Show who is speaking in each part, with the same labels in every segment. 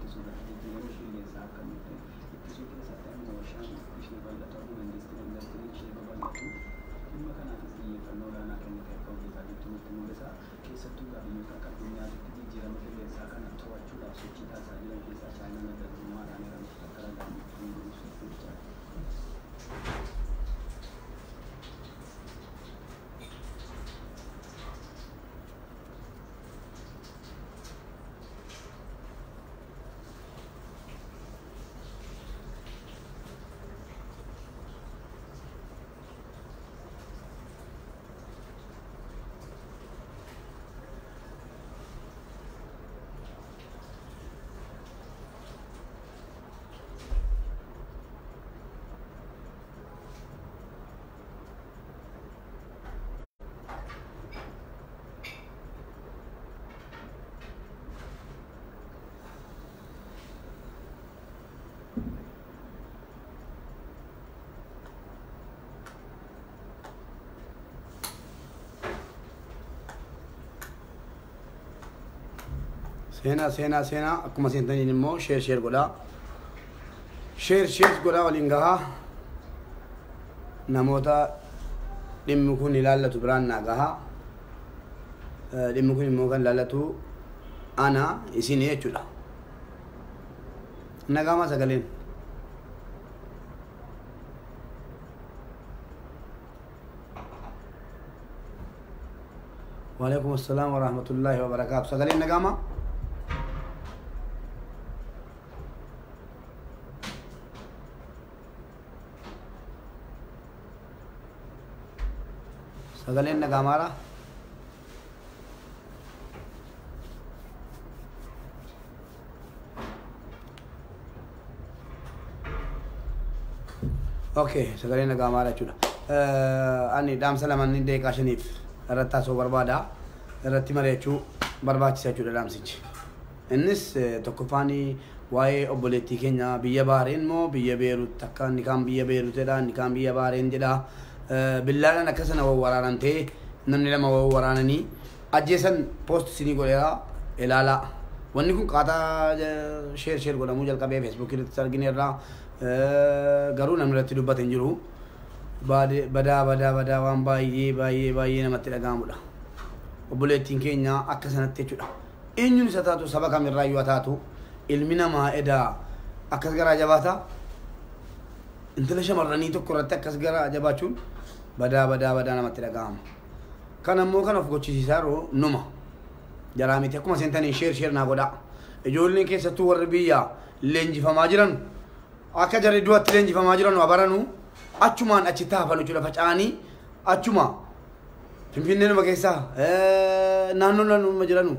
Speaker 1: ittisuu irratti jijjiiramni qilleensaa akka hin ittisuu keessatti amma warshaan ishee bal'atu akkuma indastiriin ishee babal'atu dhimma kanaafis xiyyeeffannoo olaanaa kennite akka hojjetaa jirtu nutti mul'isa. Keessattuu biyyoota akka addunyaatti jijjiirama qilleensaa kana to'achuudhaaf sochii taasisaa jiran keessaa Chaayinaan adda durummaadhaan eeramtu akka ragaan nutti mul'isu jechaadha.
Speaker 2: Seenaa seenaa seenaa akkuma seentaniin immoo share share godhaa. Share share godhaa waliin gahaa. Namoota dhimmi kun ilaallatu biraan naa gahaa. Dhimmi kun immoo kan ilaallatu ana isin jechuudha. Nagaama sagaleen. Waalaikum assalaam wa rahmatullahi wa barakaatu. Sagaleen nagaama? Sagaleen nagaamaadha? Okay, sagaleen nagaamaadha jechuudha. Ani dhaamsa lamaan daqiiqaa 5 irratti haasa'uu barbaada. Irratti mari'achuu barbaachisa jechuudha dhaamsichi. Innis tokkoffaan waa'ee obboleettii keenya biyya Bahareen moo biyya Beerut akka inni kaan biyya Beerut jedha inni kaan biyya Bahareen jedha. Billaadhaan akka sana wawwaraanamtee namni lama wawwaraananii ajjeesan post isinii godheera ilaalaa. Wanni kun qaataa share share godhamuu jalqabee Feesbuukii irratti argineerra garuu namni irratti dubbate hin jiru. Badaa badaa badaa waan baay'ee baay'ee baay'ee namatti dhaga'amudha. Obboleettiin keenya akka sanatti jechuudha. Eenyuun isa taatu saba kamirraa yoo taatu ilmi namaa edaa akkas garaa jabaata. Intala shamarranii tokko irratti akkas garaa jabaachuun badaa badaa badaa namatti dhaga'ama. Kan ammoo kan of gochisiisaa jiru numa. Jaraa miti akkuma seentanii share share naa godhaa. Ijoolleen keessattuu warri biyya leenjifamaa jiran akka jarri du'atti leenjifamaa jiran abaranuu achumaan achitti hafan jechuudha faca'anii achuma Finfinnee numa keessaa naannoo naannoo jiranu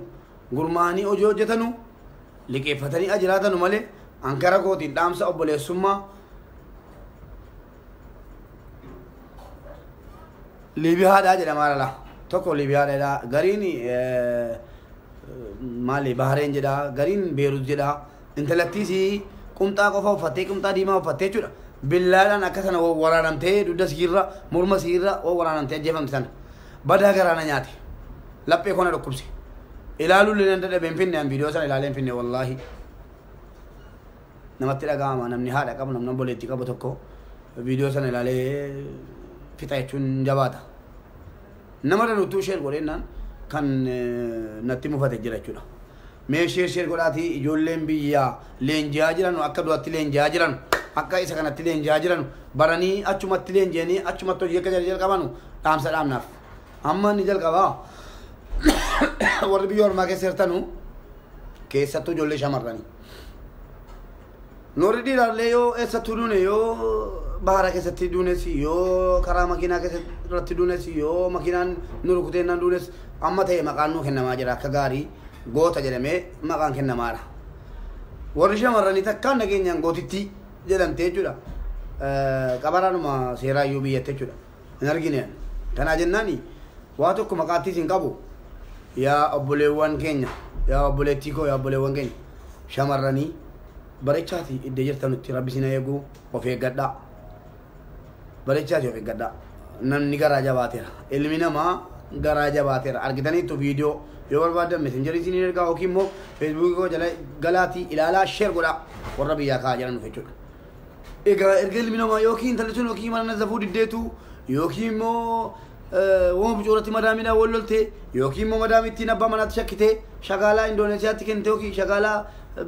Speaker 2: gurmaa'anii hojii hojjetanu liqeeffatanii jiraatanu malee ankara kootiin dhaamsa obboleessummaa Liibiyaadhaa jedhama lala. Tokko Liibiyaadha jedha gariin maali Bahareen jedha gariin Beerut jedha. Intalattiis qumxaa qofa uffattee qumxaa diimaa uffattee jechuudha. Billaadhaan akka sana waraanamtee dugda siirra morma siirra waraanamtee ajjeefamte sana. Badaa garaana nyaate. Laphee kona dhukkubse. Ilaaluu illee nan dadhabee hin finne an viidiyoo sana ilaalee hin finne wallaahi. Namatti dhaga'ama namni haadha qabu namni obboleettii qabu tokko viidiyoo sana ilaalee fixa jechuun jabaata. Nama danuutuu share godhennaan kan natti mufate jira jechuudha. Mee share share godhaatii ijoolleen biyyaa leenji'aa jiran akka du'atti leenji'aa jiran akka isa kanatti leenji'aa jiran baranii achumatti leenji'anii achumatti hojii akka jalqabanu dhaamsa dhaamnaaf. Amma ni jalqabaa warri biyya ormaa keessa jirtanu keessattuu ijoollee shamarranii. Noorri dhiiraallee yoo eessattuu duune yoo bahara keessatti duunes yoo karaa makiinaa keessatti duunes yoo makiinaan nu rukuteennaan duunes amma ta'e maqaan nuu kennamaa jira akka gaarii goota jedhamee maqaan kennamaadha. Warri shamarranii takkaan nageenyaan gootitti jedhamte jechuudha. Qabaraanuma seeraa iyyuu biyyatti jechuudha. Hin argine. Kanaa jennaani waa tokko maqaattis hin qabu. Yaa obboleewwan keenya yaa obboleettii koo yaa obboleewwan keenya shamarranii bareechaati iddoo jirtanutti rabbi isin eegu of eeggadhaa. Bareechaati of eeggadhaa. Namni garaa jabaateera. Ilmi namaa garaa jabaateera. Argitaniittu viidiyoo Yoo barbaadan messengerii isiniin ergaa yookiin immoo feesbuukii koo jala galaatii ilaalaa share godhaa warra biyyaa kaa'aa jiran nuuf jechuudha. Egaa erga ilmi namaa yookiin intalli sun yookiin mana nazafuu diddeetu yookiin immoo waan bucuuratti madaamiidhaan wal lolte yookiin immoo madaamittiin abbaa manaatti shakkitee shagaalaa Indoneesiyaatti kennite yookiin shagaalaa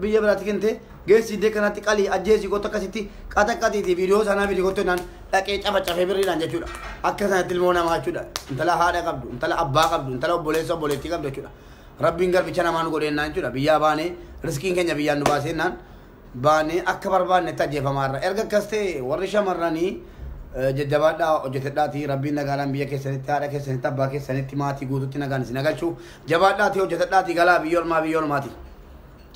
Speaker 2: biyya biraatti kennite geessi iddoo kanatti qalii ajjeesii kottu akkasitti qaxaqqaxiiti viidiyoo sanaa viidiyoo kottu naan dhaqee cafacafee birriidhaan jechuudha. Akka sanatti ilmoo namaa jechuudha. Intala haadha qabdu, intala abbaa qabdu, intala obboleessa obboleettii qabdu jechuudha. Rabbiin garbicha namaa nu godheennaan jechuudha. Biyyaa baanee riskiin keenya biyyaan nu baaseennaan baanee akka barbaannetti ajjeefamaa irra. Erga akkas ta'e warri shamarranii jajjabaadhaa hojjetadhaatii rabbiin nagaadhaan biyya keessanitti haadha keessanitti abbaa keessanitti maatii guututti nagaan isin agalchu jabaadhaatii hojjetadhaatii galaa biyya ormaa biyya ormaati.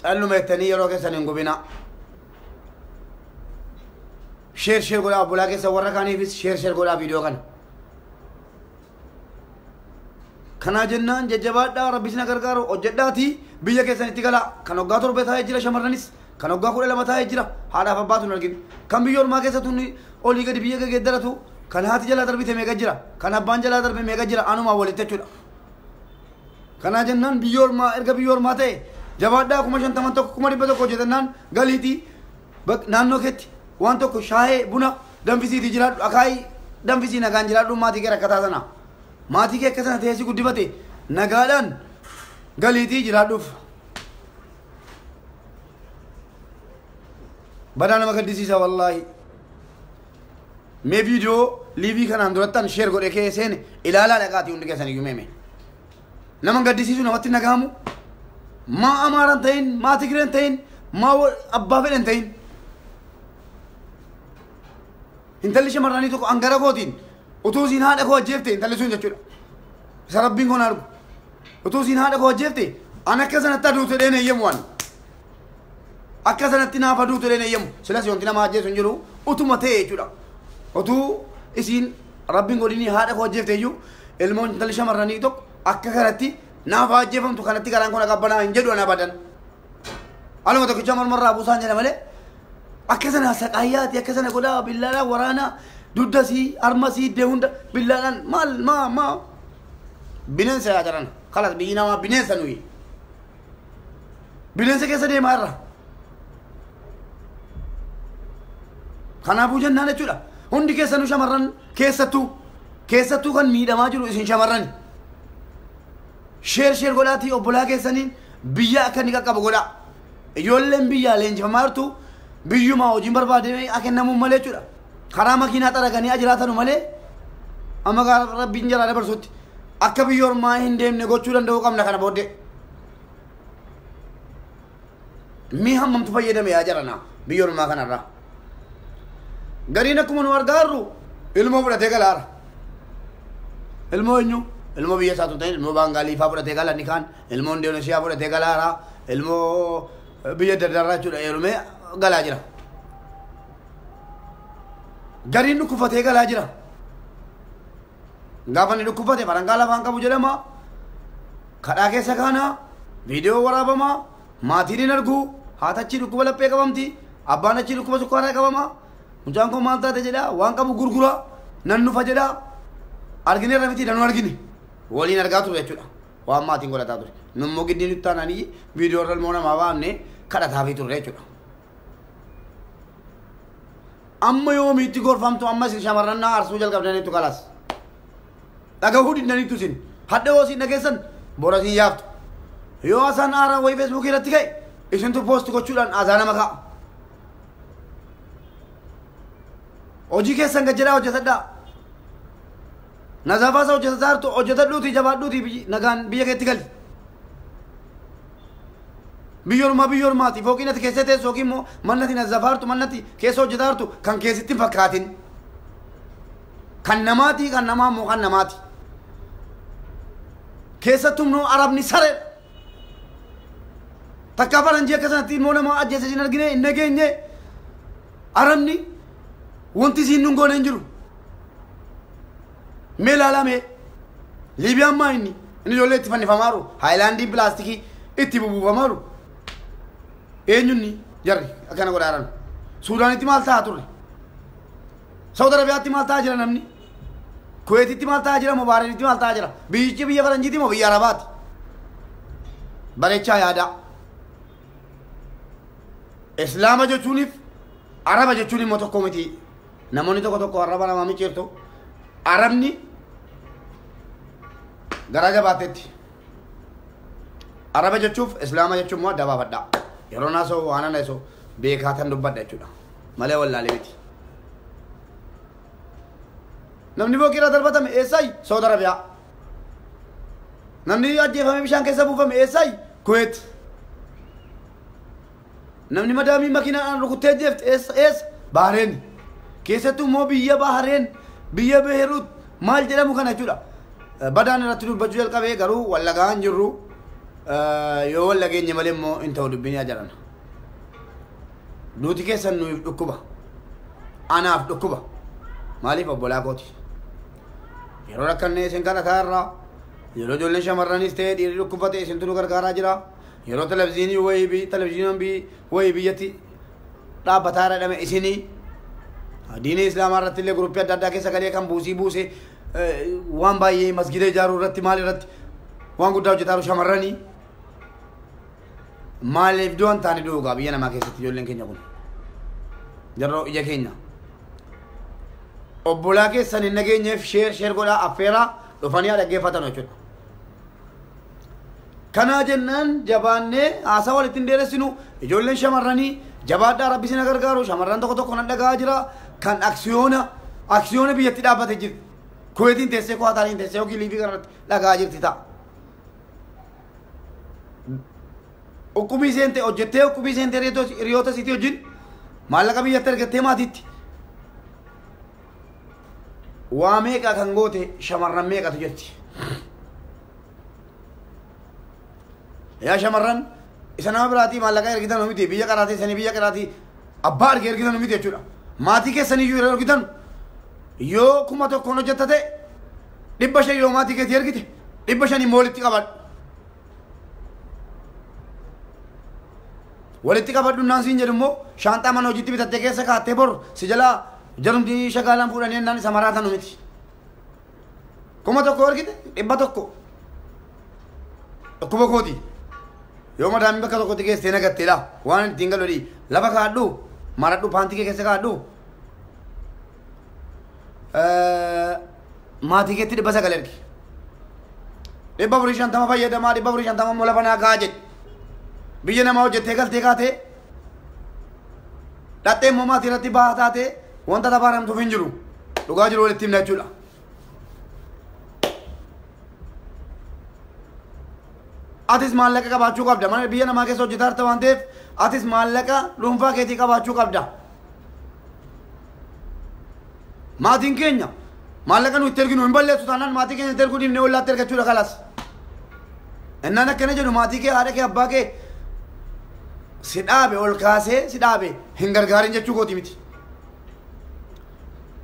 Speaker 2: Calluma jettanii yeroo keessan hin gubinaa. Share share godhaa obbolaa keessa warra kaaniifis share share godhaa viidiyoo kana. Kanaa jennaan jajjabaadhaa rabbi isin gargaaru hojjedhaatii biyya keessanitti galaa kan waggaa 7 taa'ee jira shamarranis kan waggaa 12 taa'ee jira haadhaaf abbaatu hin argin kan biyya ormaa keessattuu olii gadi biyya geeddaratu kan haati jalaa darbite meeqa jira kan abbaan jalaa darbe meeqa jira anumaa walitti jechuudha. Kanaa jennaan biyya ormaa erga biyya ormaa ta'e jabaadhaa 50,000 tokko 100,000 hojjetannaan galiitii naannoo keetti waan tokko shaayee buna danfisiitii jiraadhu akaayii danfisii nagaan jiraadhu maatii kee rakkataa sana maatii kee akka sana teessii guddifate nagaadhaan galiitii jiraadhuuf. Badaa nama gaddisiisa wallaahi. Mee viidiyoo liivii kanaan durattan sheer godhe kee seene ilaalaa dhaqaatii hundi keessan iyyuu meeme. Nama gaddisiisu namatti nagaamu maa Amaaraan ta'in maa Tigireen ta'in maa abbaa fedhan ta'in. Intalli shamarranii tokko angara kootiin utuu isiin haadha koo ajjeefte intalli sun jechuudha. Isa rabbiin koon argu. Utuu isiin haadha koo ajjeefte an akka sanatti aduutu jedheen eeyyamu an. Akka sanatti naaf aduutu jedheen eeyyamu. Silas wanti nama ajjeesu hin jiru utuma ta'e jechuudha. Utuu isiin rabbiin godhinii haadha koo ajjeefte iyyuu ilmoon intalli shamarranii tokko akka kanatti naaf ajjeefamtu kanatti garaan kun qabbanaa hin jedhu ana badan. Aluma tokkicha mormarraa buusaan jedha malee akka sana saqaayyaati akka sana godhaa billaadhaan waraanaa duddasii harmasii iddoo hunda billaadhaan maal maa maa bineensa yaa jiran kalas biyyi namaa bineensa nuyi bineensa keessa deemaa irra. Kanaafuu jennaan jechuudha hundi keessanuu shamarran keessattuu kan miidhamaa jiru isin shamarrani. Share share godhaatii obbolaa keessaniin biyya akka inni qaqqabu godhaa. Ijoolleen biyyaa leenjifamaa jirtu biyyumaa hojiin barbaadame akka kennamuun malee jechuudha. Karaa makiinaa xaraganii jiraatanu malee amma rabbiin jalaa dabarsutti akka biyya ormaa hin deemne gochuu danda'uu qabna kana booddee. Mii hammamtu fayyadame yaa jarana biyya ormaa kanarraa. Gariin akkuma nu argaa jirru ilmoo fudhatee galaara. Ilmoo eenyu? Ilmoo biyya isaatu ta'in ilmoo Baangaalii fa'aa fudhatee gala inni kaan ilmoo Indoneesiyaa fudhatee galaara ilmoo biyya adda addaa jechuudha heerumee galaa jira. Gariin dhukkufatee galaa jira. Gaafa inni dhukkufate farangaa lafaan qabu jedhama. Kadhaa keessa kaana viidiyoo waraabama maatiin hin argu haati achii dhukkuba laphee qabamti abbaan achii dhukkuba sukkaaraa qabama mucaan kun maal taate jedha waan qabu gurgura nan nufa jedha argine irra miti danuu argine waliin argaa ture jechuudha waan maatiin godhataa ture nummoo giddii nutti taananii viidiyoo irra ilmoo namaa baafne kadhataafii turre jechuudha. Amma yoomiitti gorfamtu amma isin shamarran naa arsuu jalqabdaniitu kalaas. Dhagahuu dindaniitu isin hadha yoo isin dhageessan bora isin yaaftu. Yoo asaan haaraan wayii feesbuukii irratti ka'e isintu poost gochuudhaan azaa nama ka'a. Hojii keessan gad jedhaa hojjetadhaa. Nazaafaa isa hojjetataa jirtu hojjetadhuutii jabaadhuutii nagaan biyya keetti gali. Biyya ormaa biyya ormaati fooqiin ati keessa teessu yookiin immoo manni ati nazaafaa jirtu manni ati keessa hojjetaa jirtu kan keessatti hin fakkaatin. Kan namaati kan namaa immoo kan namaati. Keessattuu immoo arabni saree. Takka faranjii akka sanatti immoo nama ajjeese isin argine hin nageenye arabni wanti isin nun goone hin jiru. Mee ilaalaa mee Liibiyaan maa inni ijoollee itti fannifamaa jiru haayilaandiin pilaastikii itti bubuufamaa jiru. Eenyunni jarri akkana godhaa jiran. Suudaanitti maal ta'aa turre? Saawud Arabiyaatti maal ta'aa jira namni? Kuweetitti maal ta'aa jira? Mubaareenitti maal ta'aa jira? Biyyichi biyya faranjiiti moo biyya Arabaati? Bareechaa yaada. Islaama jechuuniif Araba jechuun immoo tokko miti. Namoonni tokko tokko arraba namaa micciirtu. Arabni garaa jabaatetti. Araba jechuuf Islaama jechuun immoo adda baafadha. Yeroo naasoo waan ana isoo beekaa tan dubbadha jechuudha. Malee wallaalee miti. Namni bookiirraa darbatame eessaayi? Saudi Arabiyaa. Namni ajjeefame bishaan keessa buufame eessaayi? Kuweet. Namni madaamii makiinaan rukuttee ajjeefte eessa eessa? Bahareen. Keessattuu immoo biyya Bahareen, biyya Beerut maal jedhamu kana jechuudha. Badaan irratti dubbachuu jalqabee garuu wallagaa hin jirru. Yoo wallageenye malee immoo hin ta'u dubbiin yaa jedhan. Duuti keessan nuuf dhukkuba. Anaaf dhukkuba. Maaliif obbolaa kooti? Yeroo rakkanne isin kadhataa irraa, yeroo ijoolleen shamarranis ta'ee dhiirri dhukkubfate isintu nu gargaaraa jira. Yeroo televizyiinii wayii televizyiiniin wayii biyyatti dhaabbataa jedhame isinii. Diinii Islaamaa irratti illee guruppii adda addaa keessa galee kan buusii buuse waan baay'ee masgida ijaaruu irratti maal irratti waan guddaa hojjetaa jiru shamarranii. Maaliif du'an taane du'uugaa biyya namaa keessatti ijoolleen keenya kun? Jarroo ija keenya. Obbolaa keessan hin nageenyeef share share godhaa, affeeraa dhufanii haa dhaggeeffatan jechuudha. Kanaa jennaan jabaannee haasaa walitti hin dheeressinu. Ijoolleen shamarranii jabaadhaa, rabbi isin gargaaru. Shamarran tokko tokko nan dhaga'aa jira kan aksiyoona biyyatti dhaabbate jirti. Kuweetiin teessee, Kuwaataariin teessee yookiin Liibii kanarratti dhaga'aa jirti ta'a. Uqqubii seente hojjettee, uqqubii seente hiriyoota isiitii wajjin maallaqa biyyatti argattee maatiitti. Waa meeqa kan goote shamarran meeqatu jirti. Yaa shamarran, isa nama biraatii maallaqa ergitan miti, biyya qaraatii sanii biyya qaraatii abbaa arge ergitan miti jechuudha. Maatii keessaniyyuu yeroo ergitan yoo 1000n hojjetta ta'e, 500 yoo maatii keetii ergite, 500 immoo walitti qabadhu. Walitti qabadhu naan siin jedhu immoo shaanxaa mana hojiitti bitattee keessa kaattee bor si jalaa jarumti shagaalaan fuudhanii ennaan isa maraatanu miti. 1000 ergite, 100 dhukkuba kooti. Yoo madaamii bakka tokkotti geessitee nagatteedha. Waan ittiin galu lafa kaadhu, maradhu, paantii kee keessa kaadhu. Maatii keetti 900 ergi. 450 fayyadamaa, 450 immoo lafa naa kaa'aa jedhi. Biyya namaa hojjettee galtee kaatee dhattee immoo maatii irratti bahaa taatee wanta tabaaramtuuf hin jiru. Dhugaa jiru walitti himna jechuudha. Atis maallaqa qabaachuu qabda. Mana biyya namaa keessa hojjetaa jirta waan ta'eef atis maallaqa dhuunfaa keetii qabaachuu qabda. Maatiin keenya maallaqa nu itti erginu hin balleessu taanaan maatii keenya itti erguu dhiifnee ollaatti ergachuudha kalas. Innaan akkana jedhu maatii kee, haadha kee, abbaa kee si dhaabe ol kaasee si dhaabe hin gargaarin jechuu kooti miti.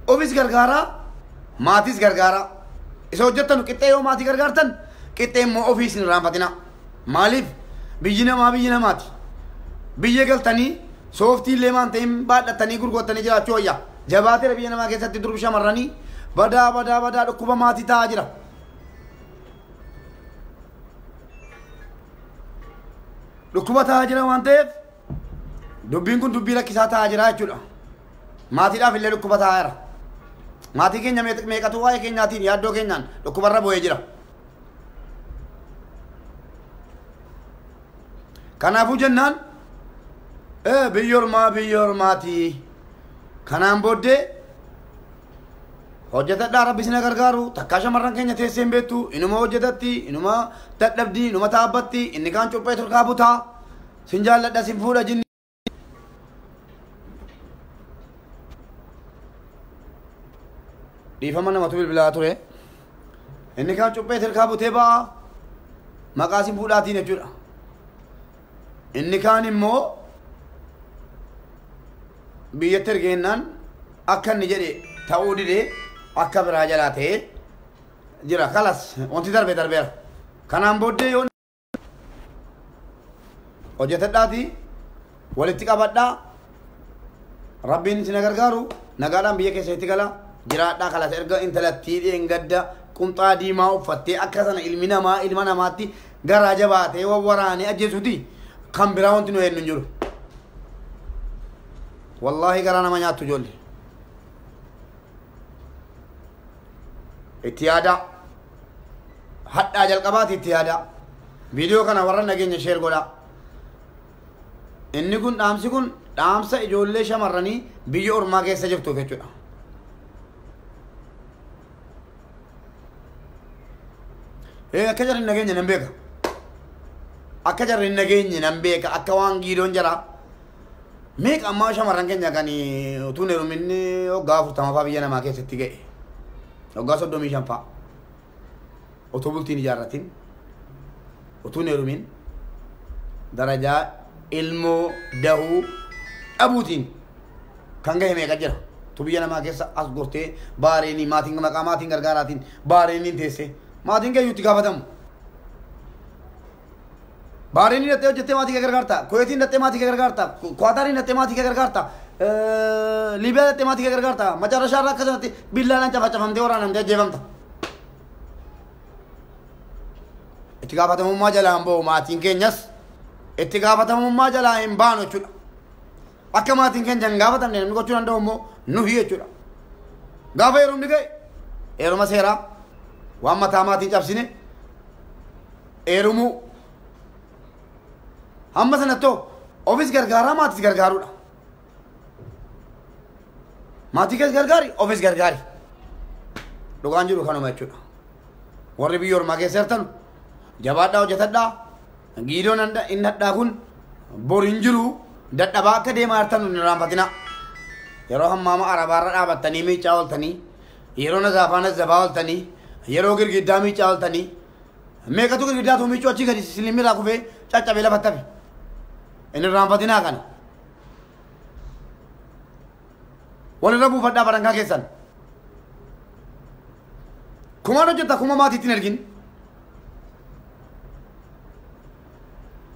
Speaker 2: Ofis gargaaraa, maatis gargaaraa. Isa hojjettanu qixxee yoo maatii gargaartan, qixxee immoo ofiis hin irraanfatina. Maaliif biyyi namaa biyyi namaati. Biyya galtanii sooftii illee maan ta'in baadhatanii gurgurtanii jiraachuu wayya. Jabaateera biyya namaa keessatti durbi shamarranii badaa badaa badaa dhukkuba maatii ta'aa jira. Dhukkuba ta'aa jira waan ta'eef dubbiin kun dubbii rakkisaa ta'aa jira jechuudha. Maatiidhaaf illee dhukkuba ta'aa jira. Maatii keenya meeqatu waa'ee keenyaatiin yaaddoo keenyaan dhukkubarra bu'ee jira. Kanaafuu jennaan biyya ormaa biyya ormaati. Kanaan booddee hojjetadhaa, rabbi isin gargaaru. Takkaa shamarran keenya teessee hin beektu, inuma hojjetatti, inuma dadhabdi, inuma taabbatti, inni kaan cuphee turkaa butaa, sin jaalladha, sin fuudha jinni. Dhiifama, namatu bilbilaa ture. Inni kaan cuphee turkaa butee ba'a maqaa sin fuudhaatiin jechuudha. Inni kaan immoo biyyatti ergeennaan akka inni jedhe ta'uu didee akka biraa jalaa ta'ee jira. Kalas, wanti darbe darbeera. Kanaan booddee yoo hojjetadhaati walitti qabadhaa, rabbiin isin gargaaru, nagaadhaan biyya keessatti gala jiraadhaa. Kalas, erga intalattii dheengadda qumxaa diimaa uffattee akka sana ilmi namaa ilma namaatti Garaa jabaatee wawwaraanee ajjeesuuti kan biraa wanti nu eenyu hin jiru. Wallaahi garaa nama nyaattu ijoollee. Itti yaadaa. Hadhaa jalqabaati itti yaadaa. Viidiyoo kana warra nageenya sheer godhaa. Inni kun dhaamsi kun dhaamsa ijoollee shamarranii biyya ormaa keessa jirtuuf jechuudha. Akka jarri nageenya nan beeka. Akka jarri nageenye nan beeka akka waan giidoon jara. Meeqa ammaa shamarran keenya kan utuu hin heerumin waggaa 40 fa'aa biyya namaa keessatti ga'e. Waggaa 35 fa'aa. Otoo bultiin ijaarratin utuu hin heerumin darajaa ilmoo dahuu dhabuutiin kan gahe meeqa jira. Tu biyya namaa keessa as gortee baareenii maatiin maqaa maatiin gargaaraatiin baareeniin teessee maatiin keeyyuutti gaafatamu. Baareenii dhattee hojjettee maatii kee gargaarta. Kuweetiin dhattee maatii kee gargaarta. Kwaataariin dhattee maatii kee gargaarta. Liibiyaa dhattee maatii kee gargaarta. Macarrashaa irraa akkasumatti billaadhaan cafacafamtee waraanamtee ajjeefamta. Itti gaafatamummaa jalaa hin ba'u maatiin keenyas itti gaafatamummaa jalaa hin baanu jechuudha. Akka maatiin keenya hin gaafatamne namni gochuu danda'u immoo nuhi jechuudha. Gaafa heerumni ga'e heeruma seeraa waan mataa maatiin cabsine heerumuu hamma sanattoo ofis gargaaraa maatis gargaaruudha. Maatii kees gargaari ofis gargaari. Dhugaan jiru kanuma jechuudha. Warri biyya ormaa keessa jirtan jabaadhaa hojjetadhaa. Giidoon inni hadhaa kun bor hin jiru dadhabaa akka deemaa jirtan hin irraanfatina. Yeroo hammaama arabaarra dhaabattanii miicaa ooltanii yeroo nazaafaa nazabaa ooltanii yeroo girgiddaa miicaa ooltanii meeqatu girgiddaatu miicuu achii gadi silimirraa kufee caccabee lafatti hafe. Hin irraanfatinaa kana. Walirra buufadhaa barankaa keessan. Kumaan hojjetta kuma maatiitti hin ergin.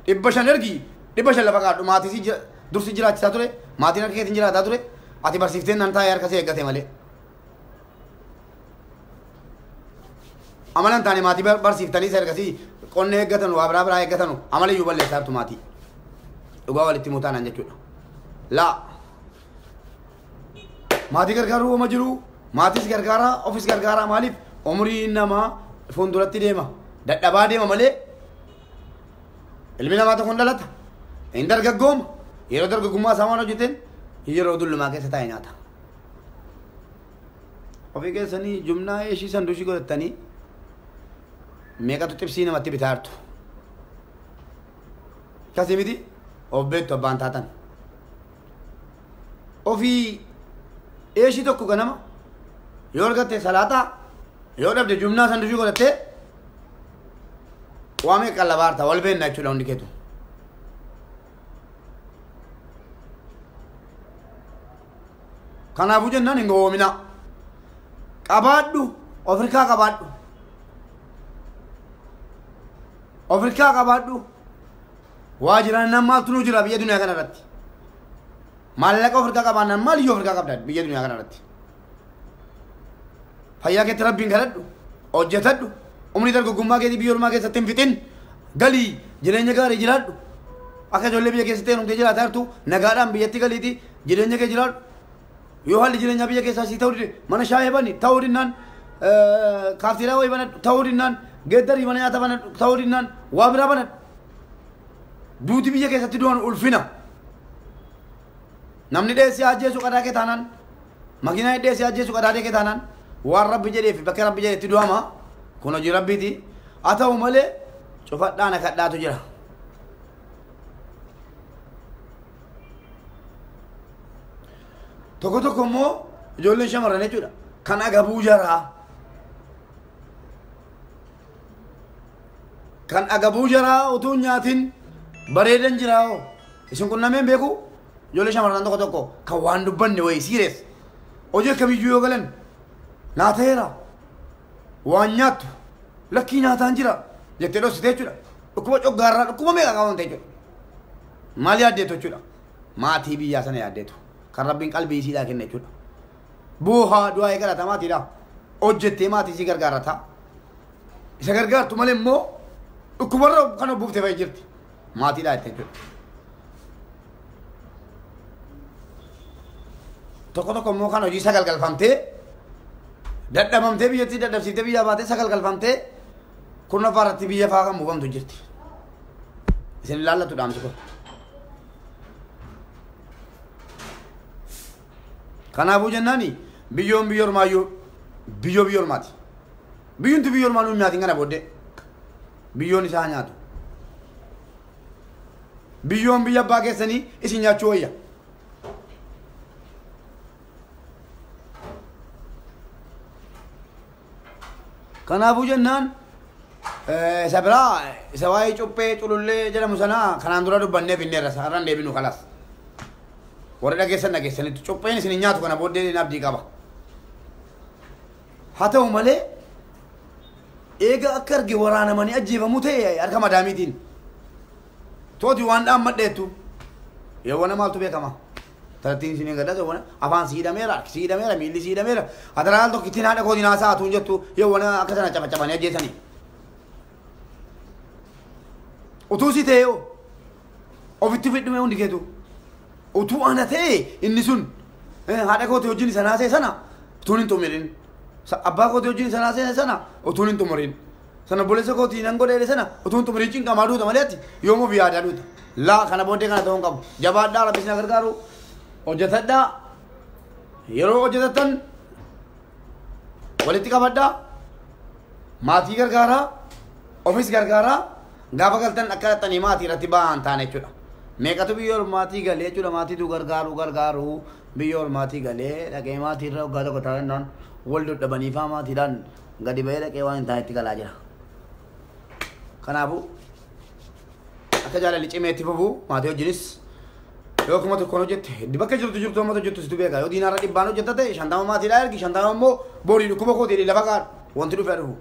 Speaker 2: 500 ergi 500 lafa kaadhu maatii dursi jiraachisaa ture maatiin harka keetiin jiraataa ture ati barsiifteen nan taa'ee harka see eeggate malee. Amala hin taane maatii barsiiftanii isa ergasii qonna eeggatanu waa biraa biraa eeggatanu amala iyyuu balleessaa jirtu maatii. Dhugaa walitti himuu taanaan jechuudha. Laa maatii gargaaruu hooma jiru maatis gargaaraa ofis gargaaraa maaliif umriin namaa fuulduratti deema dadhabaa deema malee ilmi namaa tokko hin dhalata hin dargaggooma yeroo dargaggummaa isaa waan hojjeteen yeroo dullumaa keessa taa'ee nyaata. Ofii keessanii jumnaa eeshii sanduushii godhattanii meeqatu xibsii namatti bitaa jirtu. Akkasii miti of beektu abbaan taatan. Ofii eeshii tokko ganama yoo argatte salaataa yoo dhabde jumnaa sanduushii godhattee waa meeqa qallabaa jirta wal beenna jechuudha hundi keetu. Kanaafuu jennaan hin gowwoomina. Qabaadhu Afrikaa qabaadhu. Afrikaa qabaadhu. Waa jiraannaan maaltu nu jira biyya duniyaa kana irratti? Maallaqa Afrikaa qabaannaan maaliyyuu Afrikaa qabda biyya duniyaa kana irratti? Fayyaa keetti rabbiin kadhadhu, hojjetadhu, umrii dargaggummaa keetii biyya ormaa keessatti hin fixin, galii jireenya gaarii jiraadhu. Akka ijoollee biyya keessatti heerumtee jiraataa jirtu nagaadhaan biyyatti galiitii jireenya kee jiraadhu. Yoo haalli jireenyaa biyya keessaa sii ta'uu dide mana shaayee bani ta'uu dinnaan kaafteeraa wayii banadhu ta'uu dinnaan geeddarii mana nyaata banadhu ta'uu dinnaan waa biraa banadhu. Duuti biyya keessatti du'an ulfina. Namni dheessee ajjeesu qadaa kee taanaan makiinaa dheessee ajjeesu qadaa kee taanaan waan rabbi jedhee fi bakka rabbi jedhetti du'ama kun hojii rabbiiti. Haa ta'u malee cufadhaan akadhaatu jira. Tokko tokko immoo ijoolleen shamarran jechuudha. Kan agabuu jaraa. Kan agabuu jaraa utuu hin nyaatin bareedan jiraa hoo. Isin kun nameen beeku ijoollee shamarran tokko tokko kan waan dubbanne wayii siirees. Hojii akkamiyyuu yoo galan naa ta'eera waan nyaattu lakkii nyaataan jira jettee dhoksite jechuudha. Dhukkuba coggaarraa dhukkuba meeqa qabamte jechuudha. Maal yaaddeetu jechuudha. Maatii biyyaa sana yaaddeetu. Kan rabbiin qalbii isiidhaa kenne jechuudha. Boohaa du'aa eegalata maatiidha. Hojjettee maatii isii gargaarata. Isa gargaartu malee immoo Dhukkubarra kan obbuuftee fa'i jirti. Maatiidhaa jettee jechuudha. Tokko tokko immoo kan hojii sagalgalfamtee dadhabamtee biyyattii dadhabsiiftee biyyaa baatee sagalgalfamtee kurnaffaa irratti biyya fa'aa kan buufamtu jirti. Isin ilaallatu dhaamsi kun. Kanaafuu jennaani biyyoon biyya ormaayyuu biyyoo biyya ormaati. Biyyumti biyya ormaa nuun nyaatiin kana booddee biyyoon isaa nyaatu. Biyyoon biyya abbaa keessanii isin nyaachuu wayya. Kanaafuu jennaan isa biraa isa waa'ee cuphee culullee jedhamu sana kanaan dura dubbannee finneerra sararaan deebinu kalas. Warri dhageessan dhageessanitti cupheen isin hin nyaatu kana booddee abdii qaba. Haa ta'u malee eega akka arge waraanamanii ajjeefamuu ta'e harka madaamiitiin. Tooti waan dhaammadheettu yeewwana maaltu beekama. Tarattiin isin hin gadhate yeewwana afaan si hidhameera harki si hidhameera miilli si hidhameera adaraan tokkittiin haadha kootiin haasaa tuun jettu yeewwana akka sana cabacabanii ajjeesanii. Utuu si ta'e yoo ofitti fidhume hundi keetu. Utuu ana ta'e inni sun haadha kootii wajjin isa naasee sana utuun hin xumurin. Abbaa kootii wajjin isa naasee sana utuun hin xumurin. Sana obboleessa kootii nan godheedhe sana utuun xumurin cinqamaa duuta malee ati yoom of yaadaa duuta. Laa kana booddee kana ta'uu hin qabu. Jabaadhaa Rabbi isin gargaaru hojjetadhaa. Yeroo hojjetattan walitti qabadhaa. Maatii gargaaraa. Ofis gargaaraa. Gaafa galtan akka dhattanii maatii irratti ba'an taane jechuudha. Meeqatu biyya ormaatii galee jechuudha maatiitu gargaaru biyya ormaatii galee dhaqee maatii irra waggaa tokko taa'ennaan wal dhodhabanii faa maatiidhaan gadi ba'ee dhaqee waan hin taanetti galaa jira. Kanaafuu akka jaalalli cimee itti fufu maatii wajjinis yoo kuma tokkoon hojjette bakka jirtu jirtu amma hojjettu situ beeka yoo diinaarra dhibbaan hojjetta ta'e 50 maatiidhaa ergi 50 immoo borii dhukkuba kootii lafa kaadhu wanti dhufee dhufu.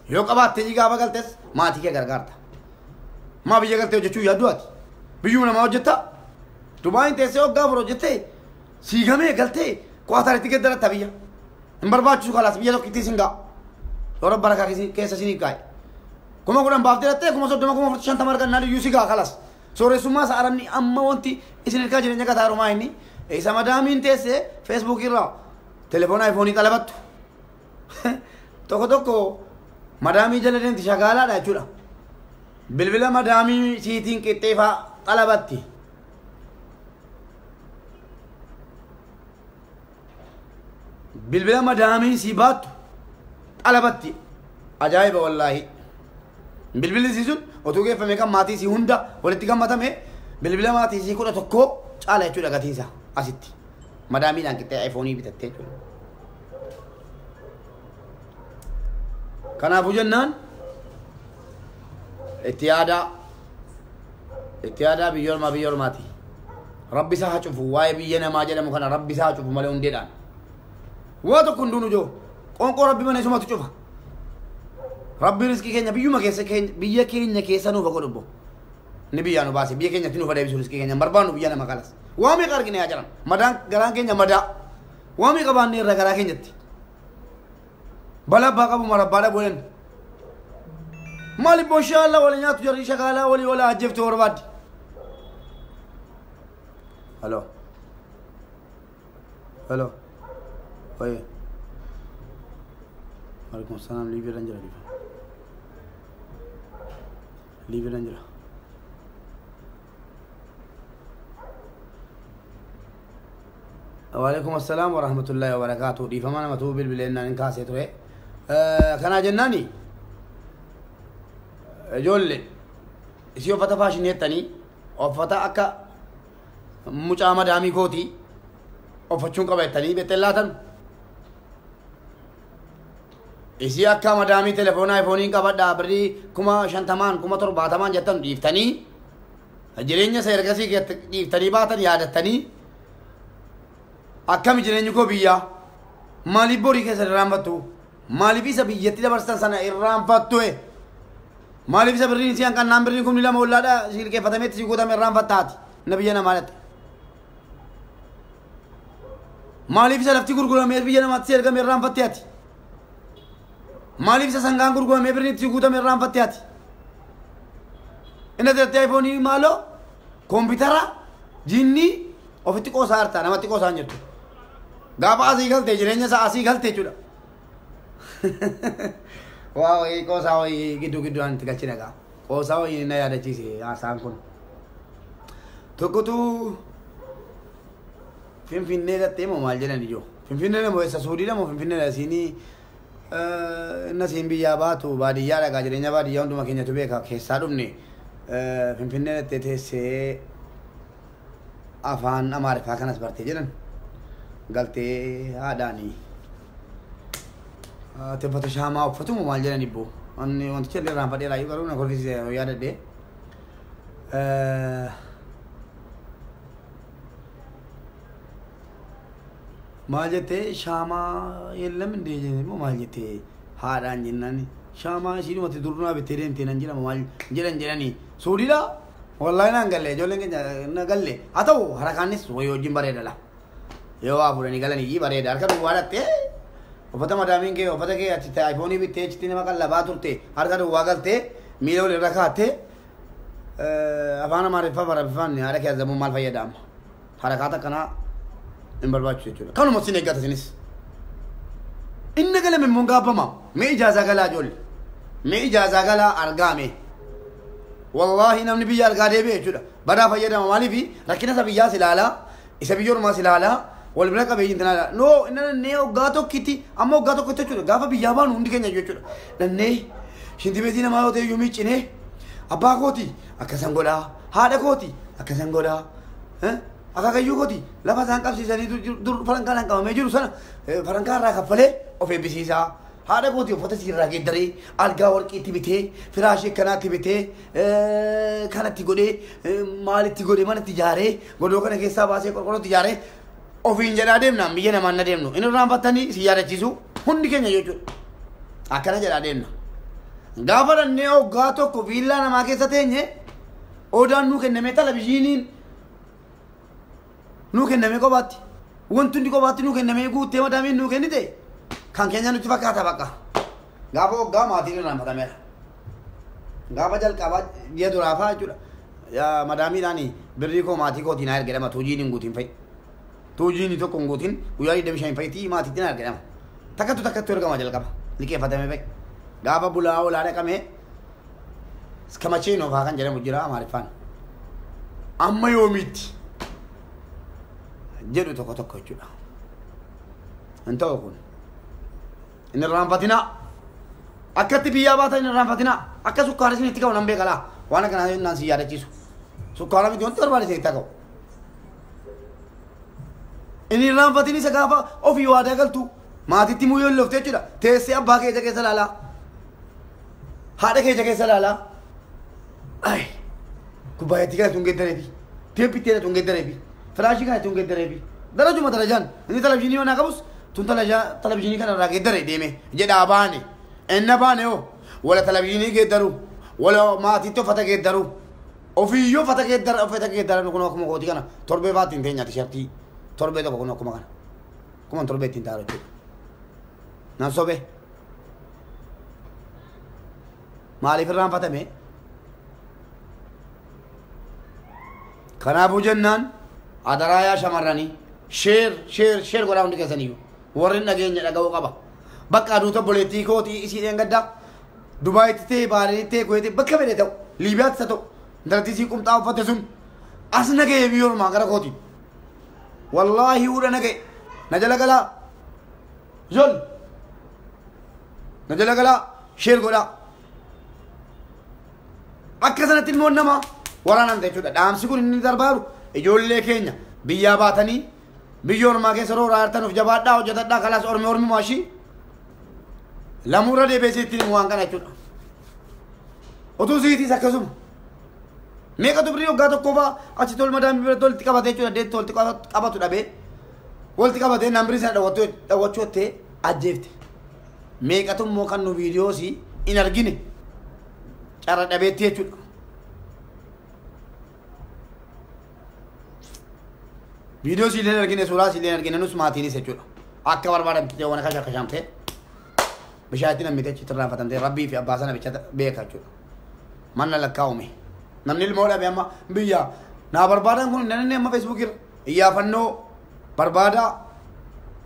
Speaker 2: Yoo qabaattee gaafa galtes maatii kee gargaarta. Maa biyya galtee hojjechuu yaaddu ati? Biyyuma namaa hojjetta? Dubaayin teessee waggaa afur hojjettee siigamee galtee Qaataaritti geddaratta biyya. Hin barbaachisu kalaas biyya tokkittii sin ga'a. Yoo Rabbi barakaa keessa siniif kaa'e. 10,000 baaftee dhattee 30,000 40,000 argannaan iyyuu si ga'a kalaas. Sooressummaa isa arabni amma wanti isin hirkaa jireenya kataarumaa inni isa madaamiin teessee feesbuukii irraa telefoona aayifoonii xalabattu. Tokko tokko madaamii jala deemti shagaalaadha jechuudha. Bilbila madaamii siitiin qixxeefaa xalabatti. Bilbila madaamii sii baattu xalabatti. Ajaa'iba wallaahi. Bilbilli sii sun otuu geeffame kan maatii sii hunda walitti gammatame bilbila maatii sii 11 caala jechuudha gatiinsa asitti. Madaamiidhaan qixxee aayifoonii bitattee jechuudha. Kanaafuu jennaan itti yaadaa biyya ormaa biyya ormaati. Rabbi isaa haa cufu waa'ee biyya namaa jedhamu kana Rabbi isaa haa cufu malee hundeedhaan. Waa tokko hunduun ijoo qoonqoo Rabbi mana isumatu cufa. Rabbi riskii keenya biyyuma keessa biyya keenya keessa nuuf haa godhu. Ni biyyaa nu baase biyya keenyatti nuuf adeemsisu riskii keenya barbaannu biyya nama kalas. Waa meeqa argina yaa jiran madaan garaan keenya madaa waa meeqa baannee irra garaa keenyatti. Balaa abbaa qabu marabbaa dhabuu danda'u. Maaliif booshaa wal nyaatu jarri shagaalaa walii wal ajjeeftuu barbaaddi. Hello. Hello. Oye. Waalaikum salaam liibiirra jira liifa. Liibiirra jira. Waalaikum assalaam wa rahmatullahi wa barakaatuh. Dhiifama namatu bilbileennaan hin kaasee ture. Kanaa jennaani ijoollee isii uffata faashinii jettanii uffata akka mucaa madaamii kootii uffachuun qaba jettanii beektan laatan. Isii akka madaamii telefoona aayifooniin qabadhaa birrii 50,000 70,000 jettan dhiiftanii jireenya isa ergasii dhiiftanii baatan yaadattanii akkami jireenyi koo biyyaa maaliif borii keessa irraanfattu maaliif isa biyyatti dabarsan sana irraanfattu maaliif isa birriin si hanqannaan birriin 2,000 ollaadha si liqeeffatameetti si guutame irraanfattaati na biyya namaa dhatte maaliif isa lafti gurguramee biyya namaatti si ergame irraanfatte ati maaliif isa sangaan gurguramee birriin si guutame irraanfatte ati Inni asirratti aayifoonii maaloo koompitara jinnii ofitti qoosaa hartaa namatti qoosaa hin jirtu. Gaafa asii galtee jireenya isaa asii galtee jechuudha. Waa wayii qoosaa wayii gidduu gidduudhaan itti galchina gaa. Qoosaa wayii na yaadachiise haasaan kun. Tokkotu Finfinnee dhattee moo maal jedhan ijoo? Finfinnee moo eessa Suudiidha moo Finfinneedha siinii inna siin biyyaa baatu baadiyyaa dhagaa jireenya baadiyyaa hunduma keenyatu beeka keessaa dhumne Finfinnee dhattee teessee afaan Amaariffaa kanas bartee jedhan galtee haadhaanii uffata shaamaa uffatu moo maal jedhan ibboo wanni wanticha illee irraanfadhee raayyuu garuu na kolfisiise yaadadhee. Maal jettee shaamaa የለም እንዴ moo maal jettee haadhaan jennaan shaamaa ishiinumatti durnaa bittee deemtee nan jedhama maal jedhan jedhanii Suudiidha wallaahi naan galle ijoolleen keenya na galle haa ta'u harakaanis wayii wajjin bareeda la yoo waa fuudhanii galanii bareeda harka duwwaa dhattee uffata madaamiin kee uffata kee achitti aayifoonii bittee achitti nama qallabaa turte harka duwwaa galtee miila wal irra kaattee afaan Amaariffaa Arabiffaan haadha kee azamuun maal fayyadama harakaata akkanaa hin barbaachisu jechuudha. Kanuma sin eeggata isinis. Inni galame immoo gaabbama. Mee ijaazaa galaa ijoollee. Mee ijaazaa galaa argaame. Wallaahi namni biyya argaa deebi'e jechuudha. Badaa fayyadama maaliif rakkina isa biyyaas ilaalaa isa biyya ormaas ilaalaa wal bira qabee hin ilaalaa. Noo inni nannee waggaa tokkitti amma waggaa tokkotti jechuudha gaafa biyyaa baanu hundi keenya jechuudha. Nannee shintibeetii namaa yoo ta'e iyyuu miiccinee abbaa kooti akkasan godhaa haadha kooti akkasan godhaa. Akaakayyuu kooti lafa isaan qabsiisanii dur farankaadhaan qabamee jiru sana farankaa irraa kaffalee of eebbisiisaa. Haadha kooti uffata siirraa geeddaree algaa warqiitti bitee firaashii akkanaatti bitee kanatti godhee maalitti godhee manatti ijaaree godoo kana keessaa baasee qorqorrootti ijaaree ofiin jedhaa deemna biyya namaan na deemnu. Inni irraanfattanii si yaadachiisu hundi keenya jechuudha. Akkana jedhaa deemna. Gaafa dhannee hoggaa tokko viillaa namaa keessa teenye odaan nuu kennamee televizyiiniin nuu kennamee kophaatti wanti hundi kophaatti nuu kennamee guuttee madaamiin nuu kennite kan keenya nutti fakkaata bakka gaafa hoggaa maatiin irraanfatameera gaafa jalqabaa ji'a duraafaa jechuudha madaamiidhaan birrii koo maatii kootiin haa ergedhama tuujiin hin guutiin fa'i tuujiin tokko hin guutiin guyyaa 25 fa'itii maatiitti haa ergedhama takkattu takkattu ergama jalqaba liqeeffatame fa'i gaafa bulaa olaa dhaqamee iskamachiinoo faa kan jedhamu jira Amaariffaan amma yoomiitti jedhu tokko tokko jechuudha. Hin ta'u kun. Inni irraanfatinaa. Akkatti biyyaa baatan inni irraanfatinaa. Akka sukkaara isin itti qabu nan beekalaa. Waan akkanaa naan si yaadachiisu. Sukkaara miti wanti barbaade isin itti qabu. Inni irraanfatin isa gaafa ofii waadaa galtu maatiitti muyyoo hin lofte jechuudha. Teessee abbaa keessa keessa laalaa. Haadha keessa keessa laalaa. Ay kubbaayatti kana tun geeddareefi. Teeppitti kana tun geeddareefi. Firaashii kana tun geeddareefi. Darajuma darajaan inni televizyiinii manaa qabus tun televizyiinii kana irraa geeddare deeme jedhaa baane. Inna baane hoo wala televizyiinii geeddaru wala maatiitti uffata geeddaru ofiiyyuu uffata geeddara uffata geeddaran kun akkuma kootii kana torbee faatti hin teenyaati shartii torbee tokko kun akkuma kana akkuma torbee ittiin taa'u jechuudha. Nan sobe maaliif irraanfatame? Kanaafuu jennaan adaraa yaa shamarranii sheer sheer sheer godhaa hundi keessaniyyuu warri dhageenya dhaga'uu qaba. Bakka aduu obboleettii kootii isii dheengaddaa Dubaayitti ta'e Baariinitti ta'e Kuweetii bakka fedhe ta'u Liibiyaatti isa ta'u intalatti isii qumxaa uffatte sun as naga'e biyya ormaa gara kootii. Wallaahi huudha naga'e na jala galaa zol na jala galaa sheer godhaa. Akka sanatti ilmoon namaa waraanaan ta'e jechuudha. Dhaamsi kun inni darbaaru ijoollee keenya biyyaa baatanii biyya ormaa keessa rooraa jirtanuuf jabaadhaa hojjetadhaa kalaas ormi ormi maashii lamuurra deebi'ee sitti himu waan kana jechuudha. Otuu siitis akkasuma. Meeqatu birrii waggaa tokkoo fa'aa achi tol madaamii biratti walitti qabatee jechuudha deetti walitti qabatu dhabee walitti qabatee nambirii sana dhawwachuu jettee ajjeefte. Meeqatu immoo kan nu viidiyoosii hin argine carra dhabeetti jechuudha. Viidiyoo siileen argine suuraa siileen argine nus maatiinis jechuudha. Akka barbaadamte waan akka shakashamte bishaan itti namni achitti irraanfatamte rabbii fi abbaa sana bicha beeka jechuudha. Manna lakkaa'ume. Namni ilmoo dhabe amma biyya naa barbaadan kun namni amma feesbuukirra iyyaafannoo barbaadaa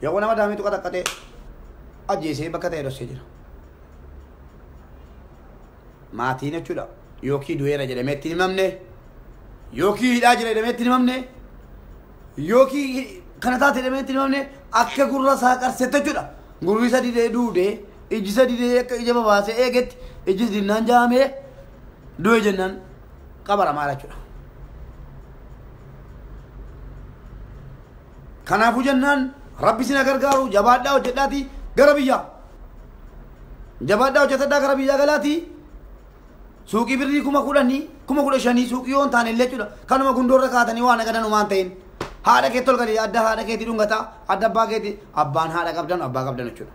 Speaker 2: yoo nama daamiitu qaxaqqatee ajjeesee bakka ta'e dhossee jira. Maatiin jechuudha yookiin du'eera jedhamee itti himamne yookiin hidhaa jira jedhamee itti himamne yookiin kana taate jedhamee itti himamne akka gurra isaa qarsetti jechuudha. Gurri isa didee duudee iji isa didee akka ija babaasee eegetti ijis dinnaan jaamee du'e jennaan qabaramaa jechuudha. Kanaafuu jennaan rabbi isin gargaaru jabaadhaa hojjedhaatii gara biyyaa. Jabaadhaa hojjetadhaa gara biyyaa galaatii suuqii birrii 10,000 15,000 suuqii yoo hin taane illee jechuudha. Kanuma gundoorra kaatanii waan agadan homaa hin ta'in. Haadha keetti ol galii adda haadha keetii dhungataa adda abbaa keetii abbaan haadha qabdan abbaa qabdan jechuudha.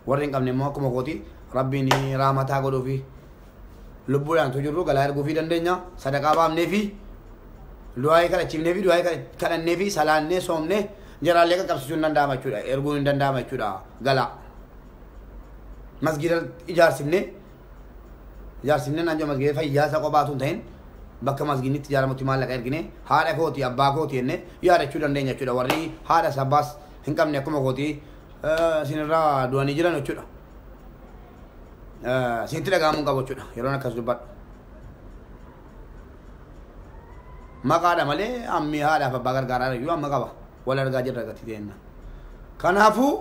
Speaker 2: Warri hin qabne immoo akkuma kooti rabbiin raamataa godhuufi lubbuudhaan tu jirru galaa erguufii dandeenya sadaqaa baafnee fi du'aayii kadhachiifnee fi du'aayii kadhannee fi salaannee soomnee jaraallee qaqqabsiisuun hin danda'ama jechuudha. Erguun hin danda'ama jechuudha galaa. Masgiida ijaarsifnee ijaarsifnee naan jedhu masgiida fayyaa isa kophaatu hin ta'in bakka masgiidni itti ijaaramutti maallaqa ergine haadha kooti abbaa kooti jennee yaadachuu dandeenya jechuudha. Warri haadha isa abbaas hin qabne akkuma kooti isinirraa du'anii jiran jechuudha. Isinitti dhaga'amuu hin qabu jechuudha yeroon akkas dubbadhu. Maqaadha malee ammi haadhaaf abbaa gargaaraa iyyuu amma qaba. Wal argaa jirra gati ta'enna. Kanaafuu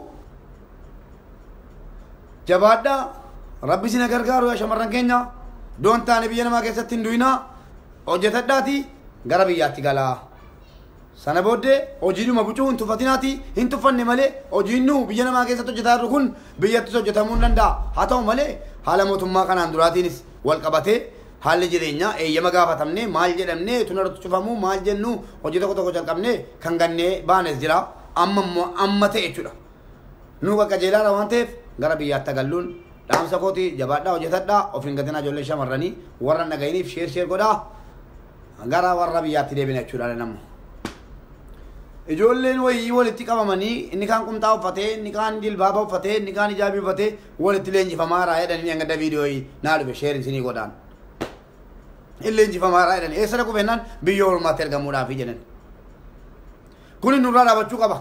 Speaker 2: jabaadhaa rabbi isin gargaaru yaa shamarran keenya doon taane biyya namaa keessatti hin du'inaa hojjetadhaatii gara biyyaatti galaa. Sana booddee hojiidhuma bucuu hin tuffatinaati hin tuffanne malee hojiin nu biyya namaa keessatti hojjetaa jirru kun biyyattis hojjetamuu hin danda'a. Haa ta'u malee haala mootummaa kanaan duraatiinis wal qabatee haalli jireenyaa eeyyama gaafatamne maal jedhamne tunarratti cufamuu maal jennu hojii tokko tokko jalqabne kan gannee baanes jira. Amma immoo amma ta'e jechuudha. Nu qaqqajeelaadha waan ta'eef gara biyyaatti agalluun dhaamsa kooti jabaadhaa hojjetadhaa of hin gatinaa ijoollee shamarranii warra dhaga'iniif sheer sheer godhaa gara warra biyyaatti deebina jechuudha namni. Ijoolleen wayii walitti qabamanii inni kaan qumxaa uffatee inni kaan jilbaaba uffatee inni kaan ijaabii uffatee walitti leenjifamaa raa jedhanii hanga viidiyoo naa dhufe sheer isinii godhaan. Inni leenjifamaa raa jedhanii eessa dhaqu jennaan biyya ormaatti ergamuudhaaf jedhan. Kuni nurraa dhaabachuu qaba.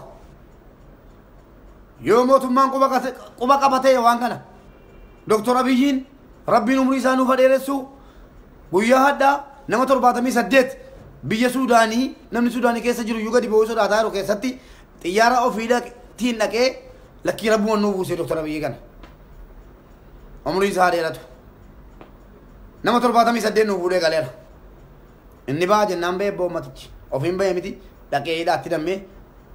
Speaker 2: Yoo mootummaan quba qabatee waan kana Doktor Abiyyiin rabbiin umrii isaa nuuf dheeressu guyyaa hadhaa nama 78 biyya Suudaanii namni Suudaanii keessa jiru iyyuu gadi ba'uu sodaataa jiru keessatti xiyyaara ofiitiin dhaqee lakkii rabbumaan nuu buuse Doktor Abiyyi kana. Umrii isaa dheeratu. Nama 78 nuu fuudhee galeera. Inni ba'a jennaan ba'ee boommatichi ofiin ba'ee miti dhaqee hidhaatti dammee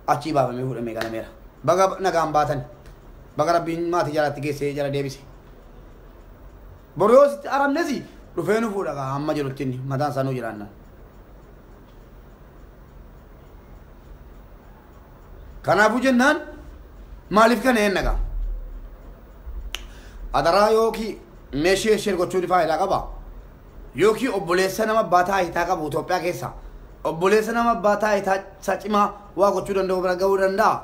Speaker 2: achii baafamee fuudhamee galameera. Baga nagaan baatan baga rabbiin maatii jalaatti geessee jala deebise. Boru yoo sitti aramnes dhufee nu fuudha amma jirutti inni mataan isaa nuu jiraanna. Kanaafuu jennaan maaliif kana hin nagaa? Adaraa yookiin meeshee ishee gochuun faayidaa qaba. Yookiin obboleessa nama abbaa taayitaa qabu Itoophiyaa keessa obboleessa nama abbaa taayitaa isa cimaa waa gochuu danda'u bira ga'uu danda'a.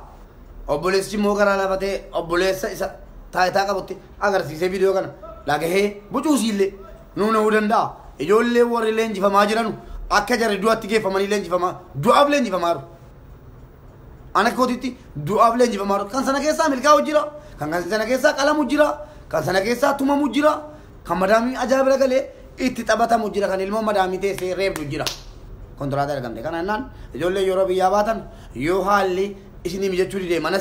Speaker 2: Obboleessichi immoo garaa lafatee obboleessa isa taayitaa qabutti agarsiisee viidiyoo kana dhagahee bucuusiillee nuu na'uu danda'a. Ijoollee warri leenjifamaa jiranu akka jarri du'atti geeffamanii leenjifamaa du'aaf leenjifamaa jiru. Ana kootitti du'aaf leenjifamaa jiru. Kan sana keessaa milkaa'u jira, kan sana keessaa qalamu jira, kan sana keessaa tumamu jira, kan madaamii ajaa'ibaa galee itti taphatamu jira, kan ilmoo madaamii teessee reebdu jira. Kontiraata argamte. Kana jennaan ijoollee yeroo biyyaa baatan yoo haalli isinii mijachuu didee mana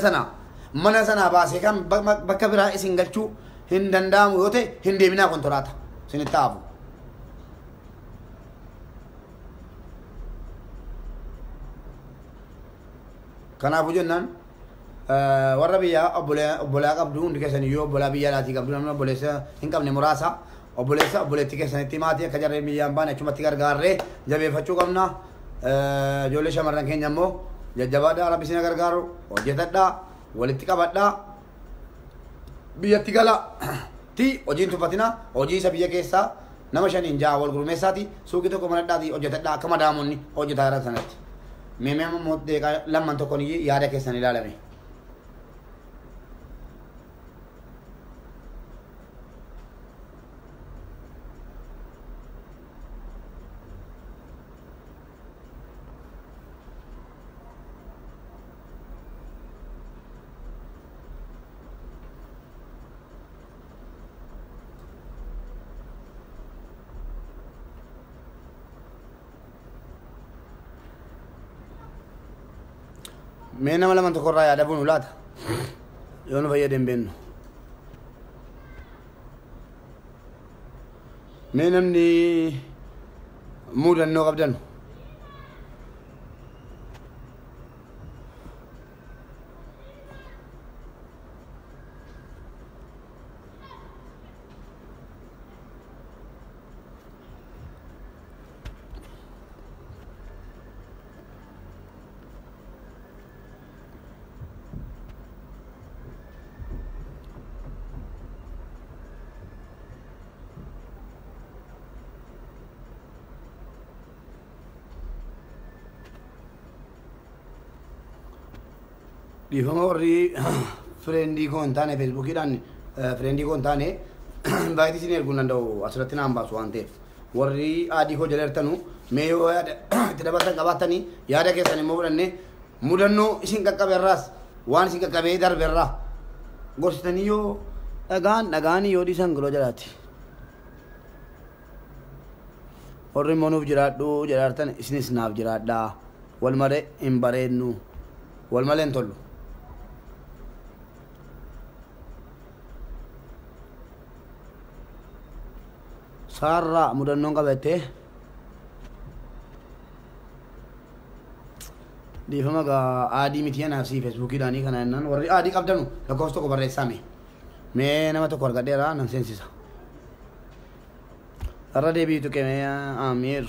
Speaker 2: sana baasee kan bakka biraa isin galchuu hin danda'amu yoo ta'e hin deeminaa kontiraata isinitti haafu. Kanaafuu jennaan warra biyyaa obbolaa qabdu hundi keessan iyyuu obbolaa biyya alaatii qabdu namni obboleessa hin qabne muraasa obboleessa obboleettii keessanitti maatii akka jarreen biyyaan baane achumatti gargaarree jabeeffachuu qabna. Ijoollee shamarran keenya immoo jajjabaadhaa rabbi isin gargaaru hojjetadhaa walitti qabadhaa biyyatti galaa ti hojiin tuffatina hojii isa biyya keessaa nama 5 6 wal gurmeessaati suuqii tokko manadhaati hojjetadhaa akka madaamonni hojjetaa jiran sanatti. Meemee immoo deeqaa lamman tokkoon yaada keessan ilaalame. Mee nama lama tokkorraa yaada fuunu laata? Yoo nu fayyade hin beeknu. Mee namni muudannoo qabdan dhiifama warri friendii koo hin taane feesbuukiidhaan friendii koo hin taane invite isin erguu hin danda'u asirratti naan baasu waan ta'eef warri add koo jala jirtanu mee yoo yaada itti dabartan qabaattanii yaada keessan immoo fudhannee mudannoo isin qaqqabe irraas waan isin qaqqabee darbe irraa gorsitanii yoo dhagaan dhagaanii yoo dhiisan giloo jalaati. Warri immoo nuuf jiraadhu jedhaartan isinis naaf jiraadhaa wal malee hin bareennu wal malee hin tollu. Saarraa mudannoon qabattee dhiifama gaa add miti anaaf sii feesbuukiidhaanii kana jennaan warri add qabdanu lakkoofsa tokko barreessaa mee mee nama tokko argadheera nan seensisa. Irra deebiitu qemee Amiir.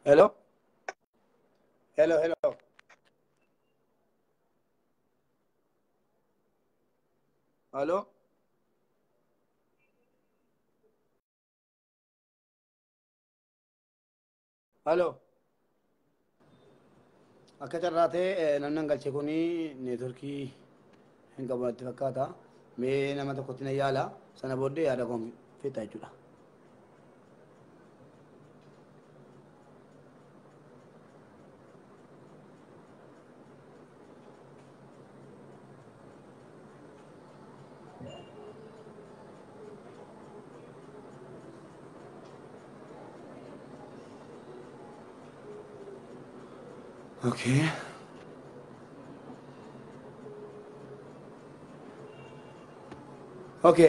Speaker 2: Hello? Hello, hello. Hello? Hello? Akka carraa ta'e namni galche kuni networkii hin qabu natti fakkaata. Mee nama tokkotti na yaala sana booddee yaada koon fixa jechuudha. Okay. Okay,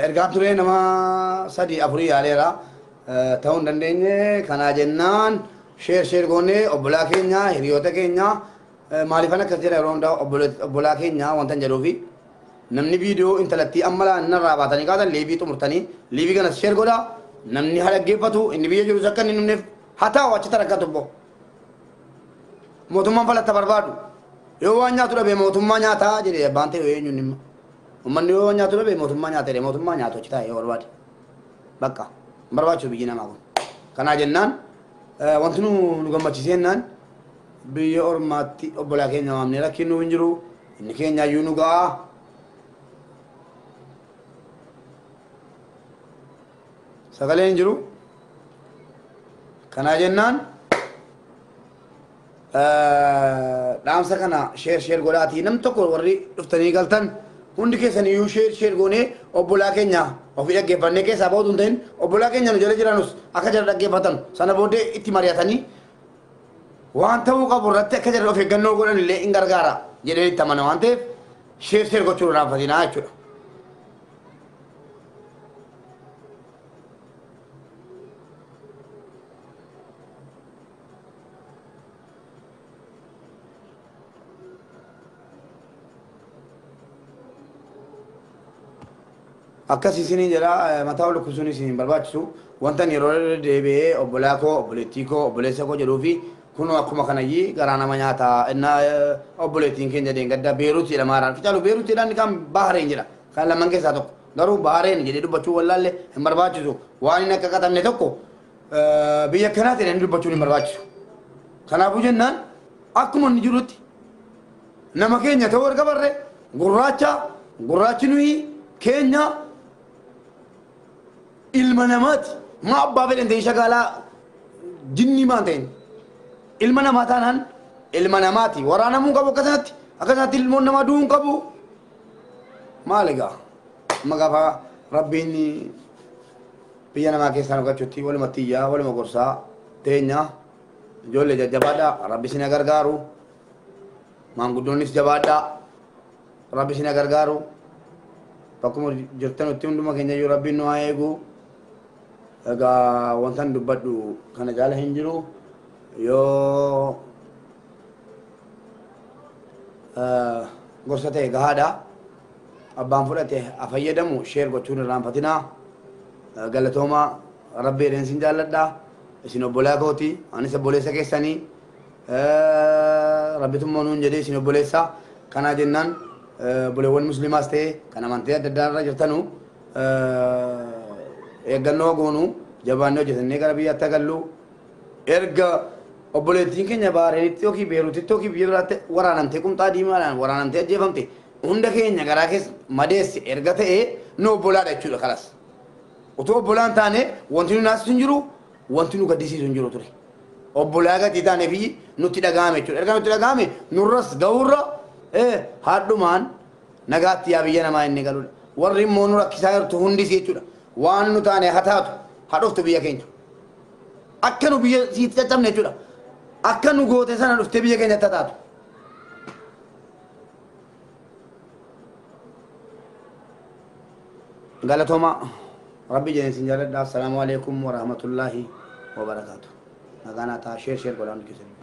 Speaker 2: ergaan ture nama sadii afurii yaaleera. Ta'uu hin dandeenye kanaa jennaan share share goonee obbolaa keenya hiriyoota keenya maaliifan akkas jedha yeroo hundaa obbolaa keenya wanta hin jedhuufi namni viidiyoo intalattii amma narraa baatanii kaatan live xumurtanii live kanas share godhaa namni haa dhaggeeffatu inni biyya jirus akka inni hin dhumneef haa taa'u achitti rakkatu immoo. Mootummaan falatta barbaadu yoo waan nyaatu dhabe mootummaa nyaataa jedhe abbaan ta'e eenyuun dhimma. Uummanni yoo waan nyaatu dhabe mootummaa nyaata jedhe mootummaa nyaatu achi taa'ee yoo barbaade. Bakka hin barbaachisu biyyi namaa kun. Kanaa jennaan wanti nu gammachiisee jennaan biyya ormaatti obbolaa keenya waamnee rakkinnu hin jiru inni keenya iyyuu nu ga'a. Sagaleen hin jiru. Kanaa jennaan dhaamsa kana share share godhaatii nam tokko warri dhuftanii galtan hundi keessan iyyuu share share goonee obbolaa keenya ofii dhaggeeffannee keessaa ba'utu hin ta'in obbolaa keenya nu jala jiranus akka jala dhaggeeffatan sana booddee itti mari'atanii waan ta'uu qabu irratti akka jala of eeggannoo godhan illee hin gargaara jedhee itti amana waan ta'eef share share gochuu irraanfatinaa jechuudha. Akkas isiniin jedha mataa ol dhukkubsuun isin hin barbaachisu. Wanta ani yeroo deebi'ee obbolaa koo, obboleettii koo, obboleessa koo jedhuu fi kunoo akkuma kanayyii garaa nama nyaata. Innaa obboleettiin keenya deengadda Beeruut jedhama haaraan. Ficaalu Beeruut jedhaan kan Bahareen jedha. Kan lamman keessaa tokko. Garuu Bahareen jedhee dubbachuu wallaalle hin barbaachisu. Waan inni akka qatamne tokko biyya kanaatti jedhanii dubbachuun hin barbaachisu. Kanaafuu jennaan akkuma inni jirutti nama keenya ta'uu erga barre gurraacha gurraachi nuyi keenya ilma namaati. Maa abbaa fedhan ta'in shagaalaa jinnii maan ta'in ilma namaa taanaan ilma namaati. Waraanamuu qabu akkasanatti akkasanatti ilmoon namaa du'uu hin qabu. Maal egaa amma gaafa rabbiin biyya namaa keessaa nu galchutti walumatti iyyaa waluma gorsaa teenya ijoollee jajjabaadha rabbi isin gargaaru maanguddoonnis jabaadha rabbi isin gargaaru bakkuma jirtanutti hunduma keenya iyyuu rabbiin nu haa eegu. Egaa wantan dubbadhu kana caala hin jiru yoo gorsa ta'e gahaadha. Abbaan fudhate haa fayyadamu sheer gochuun irraanfatinaa. Galatoomaa rabbi jedheen sin jaalladha. Isin obbolaa kooti anis obboleessa keessanii rabbitummaa nuun jedhee isin obboleessa. Kanaa jennaan obboleewwan musliimaas ta'e kan amantii adda addaa irra jirtanu eeggannoo goonu jabaannee hojjetannee gara biyyaatti agallu. Erga obboleettiin keenya Baareenitti yookiin Beeruutitti yookiin biyya biraatti waraanamtee qumxaa diimaadhaan waraanamtee ajjeefamte hunda keenya garaa keessa madeesse erga ta'ee nu obbolaadha jechuudha kalas. Utuu obbolaan taane wanti nu naasisu hin jiru, wanti nu gaddisiisu hin jiru ture. Obbolaa gatii taanee fi nutti dhaga'ame jechuudha. Erga nutti dhaga'ame nurras ga'uurra haadhumaan nagaatti yaa biyya namaa inni galudha. Warri immoo nu rakkisaa jirtu hundis jechuudha. Waan nu taane haa taatu haa dhuftu biyya keenya. Akka nu biyya siitti caccabne jechuudha. Akka nu goote sana dhuftee biyya keenyatti haa taatu. Galatoomaa rabbi jedheen sin jaalladha. Assalaamu alaikum warahmatullaahi wabarakaatu. Nagaan haa ta'a. Sheer sheer godhaa hundi keessanii.